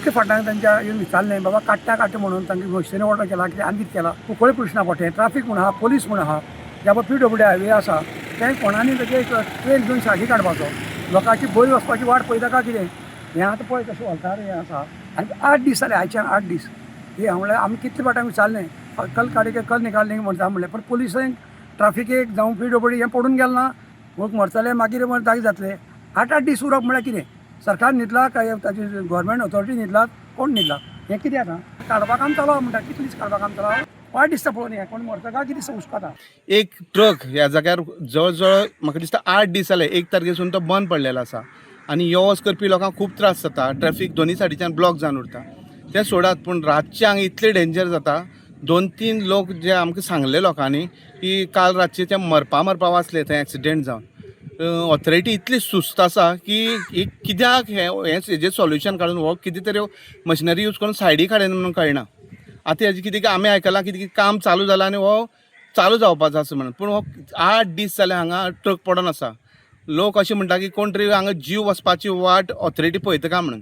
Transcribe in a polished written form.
कितले फाटल्यान तांच्या येवन विचारलें, बाबा काडटा काडटा म्हणून. तांकां मशिनरी ऑर्डर केला, कितें आनी कितें केलां. कुंकळ्ळे पुलिसां फावटें ट्राफीक म्हूण आहा, पोलीस म्हूण आहा, ज्या पी डब्ल्यू हायवे आसा, तें कोणानी तेजे एक ट्रेन घेवन सायडी काडपाचो. लोकांची बळी वचपाची वाट पळयता काय कितें हें? आतां पळय कशें व्हलतार हें आसा. आनी 8 दीस जाले, आयच्यान 8 दीस हे. म्हणल्यार आमी कितले फावट विचारलें, कल काडे, कल निकाल म्हणटा म्हणलें, पण पुलिसांक, ट्राफिकेक जावं पी डब्ल्यू हें पडून गेलें ना. लोक मरतले, मागीर जागे जातले. 8 8 दीस उरप म्हळ्यार कितें? सरकार न्हिदला काय ताची गव्हर्मेंट ऑथॉरिटी न्हिदला? कोण न्हिदला? हें कितें आतां काडपा काम चालू आहा म्हणटा. कितले दीस काडपा काम चालू आहा? वायट दिसता पळोवन हें. कोण मरता काय कितें दिसता, हुस्को. एक ट्रक ह्या जाग्यार जवळ जवळ म्हाका दिसता 8 दीस जाले, 1 तारखेसून तो बंद पडलेलो आसा आनी यो वच करपी लोकांक खूब त्रास जाता. ट्रॅफीक दोनी सायडीच्यान ब्लॉक जावन उरता. तें सोडात, पूण रातचें हांगा इतलें डेंजर जाता. दोन तीन लोक जे आमकां सांगले लोकांनी की काल रातचे ते मरपा मरपा वाचले थंय एक्सिडेंट जावन. ऑथॉरिटी इतली सुस्त आसा की एक कित्याक हें हें हेजें सोल्युशन काडून हो कितें तरी मशिनरी यूज करून सायडी काडून म्हणून कळना. आतां हेजें कितें आमी आयकलां, कितें काम चालू जालां आनी हो चालू जावपाचो आसा म्हणून, पूण हो 8 दीस जाले हांगा ट्रक पडोन आसा. लोक अशें म्हणटा की कोण तरी हांगा जीव वचपाची वाट ऑथॉरिटी पळयता काय म्हणून.